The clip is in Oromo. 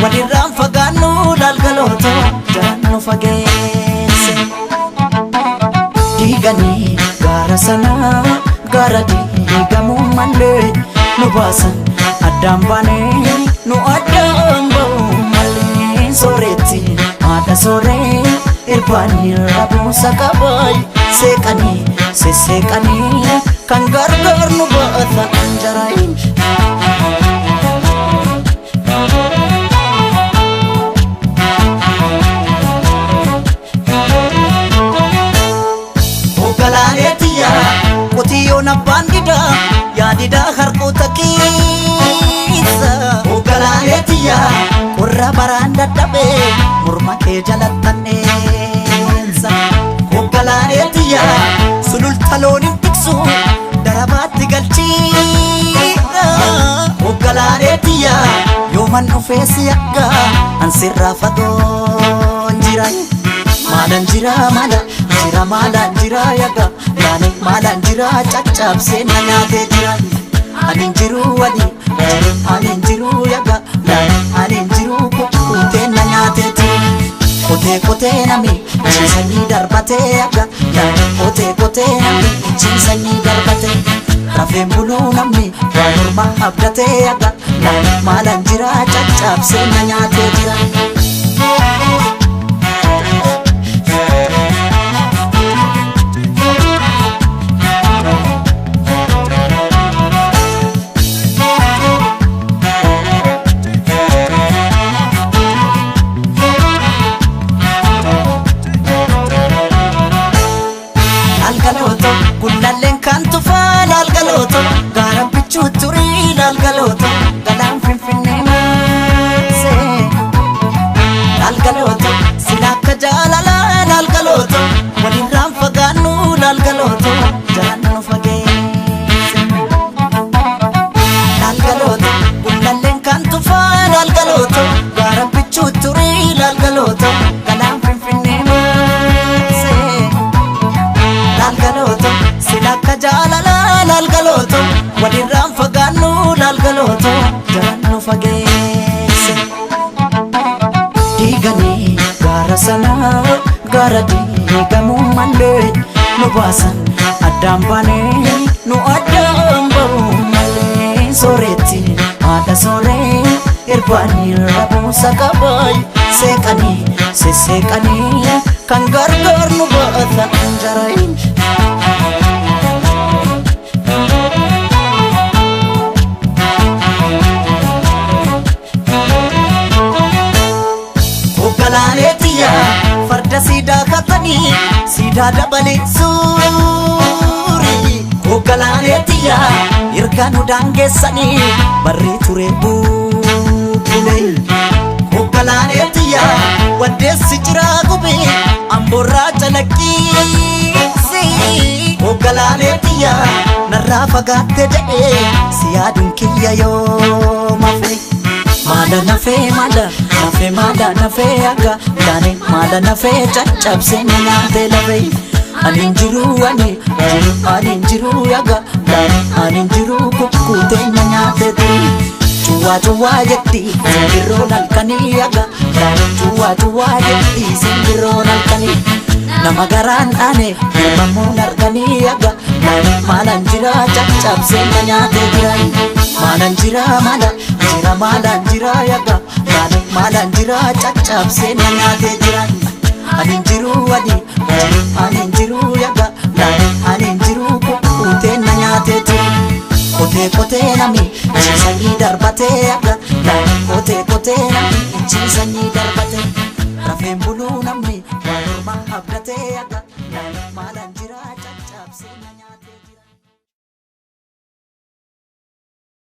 Walirraan fagaannu laalgaloota jalaan nu fageesse. Diiganii gaara sanaa gaara diigamuu malee nu baasan addaan baanee nu addaan ba'uu malee sooretti haadha sooree irbaanii rabuusa qabaay seeqanii sesseeqanii kan gargaar nu baata anjaraayin. Hoogganaalee qotiyyoon abbaan didaa yaadidaa harkoota keessa. Hoogganaalee qorra baraan dadhabee morma kee jalattanneessa. Hoogganaalee sululta loon hin tiksu darabaatti galchiidha. Hoogganaalee yooman dhufee si akka ansirraa fagoon jira. Maalaan jira maala jira maalaan jira yaga laane maalaan jira caccabsee na nyaatee jira. Ani hin jiru ani jiru ani hin jiru yaga laane ani hin jiru kukkutee na nyaatee jira. Qotee qotee nami ciisanii darbatee yaga laane qotee qotee nami ciisanii darbatee. Rafeen buluu namni waan morma abdatee yaga laane maalaan jira caccabsee na nyaatee jira. Laalgalooto gullalleen kan tufaa laalgalooto gaara bichuu turii laalgalooto galaan finfinnee maasee. Laalgalooto sila akka jaalalaa laalgalooto walirraan fagaannu laalgalooto jalaan nu fageesse. Laalgalooto gullalleen kan tufaa laalgalooto gaara bichuu turii laalgalooto galaan finfinnee maasee. Laalgalooto sila akka jaalalaa laalgalooto walirraan fagaannu laalgalooto jalaan nu fageesse. Diiganii gaara sanaa gaara diigamuu malee nu baasan addaan baanee nu addaan ba'uu malee sooretti haadha sooree irbaanii rabuusa qabaay seeqanii sesseeqanii kan gargaar nu baata anjaraayin. Hoogganaalee farda siidaa katanii siidaa dabalee suurii. Hoogganaalee erga nu daangeessanii barri ture bubbule. Hoogganaalee waddeessi jiraa gubee amboorraa calaqqiisi. Hoogganaalee narraa fagaatte jedhee si yaaduun kiyya yoo mafe. Maala nafee maala nafee maala nafee akka laane maala nafee caccabsee na nyaatee lafee. Ani hin jiru ani jiru ani hin jiru yaga laane ani hin jiru kukkutee na nyaatee turi. Cuwaa cuwaa jetti simbirroon halkanii yaga laane cuwaa cuwaa jetti simbirroon halkanii. Nama garaan dhaane mormamuun arganii yaga laane maalaan jira caccabsee na nyaatee jira. Maalaan jira maala jira maalaan jira yaga laane maalaan jira caccabsee na nyaatee jira. Ani hin jiru ani jiru ani hin jiru yaga laane ani hin jiru kukkutee na nyaatee jira. Qotee qotee nami ciisanii darbatee yaga laane qotee qotee nami ciisanii darbatee rafeen buluu namni.